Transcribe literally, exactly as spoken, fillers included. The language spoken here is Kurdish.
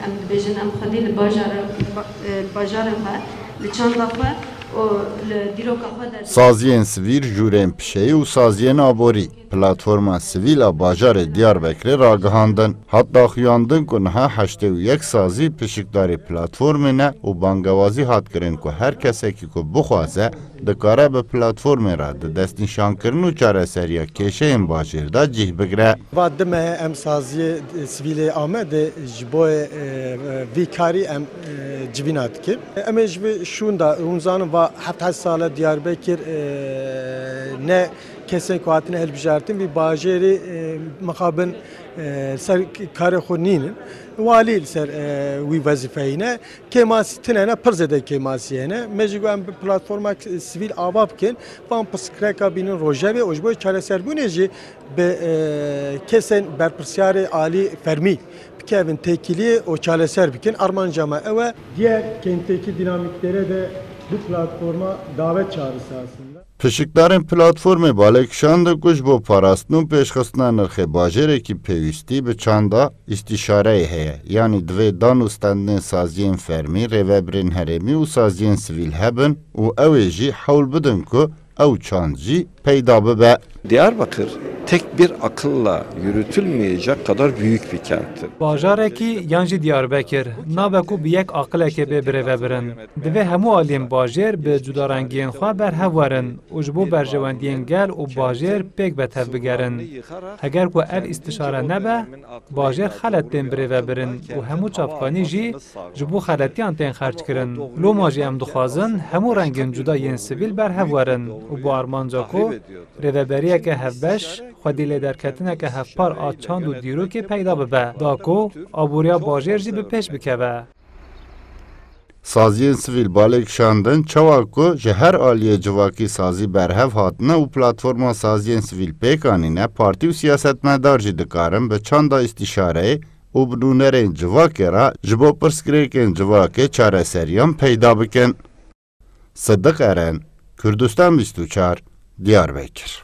Em dibêjin em xwedî li bajar, li bajarê xwe, li çanda xwe û li dîroka xwe de. Saziyên sivîl, jûrên pişeyî û saziyên aborî, platforma sivîl a bajarê Diyarbekirê ragihandin. Hat daxuyandin ku niha heştê û yek sazî pişikdarî platformê ne û bangewazî hat kirin ku her kesekî ku bixwaze, dikare bi platformê re di destnîşankirin û çareseriya kêşeyên bajêr de cih bigire. Va du meh em saziyê sivîlê Amedê ji bo, e, vî karî em, e, civîna dikin. Em ê ji vê şûn de, hûn zanin va heft heşt sal e Diyarbekir, e, ne kesên ku hatine hilbijartin vî bajêrî, e, mixabin, e, ser karê xwe nînin. Walî li ser, e, wî wezîfeyî ne. Kêmasî tune ne, pir zêde kêmasî hene. Me jî got em bi platforma sivîl ava bikin, van pirsgirêka bînin rojevê û ji bo çareserbûnê jî bi, e, kesên berpirsyarê alî fermî bikevin têkiliyê û çareser bikin. Armanca me ew e. Diğer kentteki dinamiklere de bu platforma davet çağrısı aslında. Pişikdarên platformê balê kişandin ku ji bo parastin û pêşxistina nirxê bajêrekî pêwîstî bi çanda îstîşareyê heye, yanî divê dan û standên saziyên fermî, rêvebirên herêmî û saziyên sivîl hebin û ew ê jî hewl bidin ku ew çand jî peyda bibe. Diyarbakır tek bir akılla yürütülmeyecek kadar büyük bir kenttir. Bajarekî yan jî Diyarbekir nabe ku bi yek aqilekê bê birêvebirin. Divê hemû aliyên bajêr bi cudarengiyên xwe berhev werin û ji bo berjewendiyên gel û bajêr pêk be tevbigerin. Heger ku ev îstişare nebe, bajêr xelet tên birêvebirin û hemû çavkanî jî ji bo xeletiyan tên xerckirin. Loma jî em dixwazin hemû rengên cuda yên sivîl berhev werin û bi armanca ku rêveberiyeke hevbeş, xwedî lêderketineke hevpar a çand û dîrokê peyda bibe, da ku aboriya bajêr jî bi pêş bikeve. Saziyên sivîl balê kişandin, çawa ku ji her aliyê civakî sazî berhev hatine û platforma saziyên sivîl pêk anîne, partî û siyasetmedar jî dikarin bi çanda îstîşareyê û bi nûnerên civakê re ji bo pirsgirêkên civakê çareseriyan peyda bikin. Sidiq Eren, Kurdistan bîst û çar, Diyarbekir.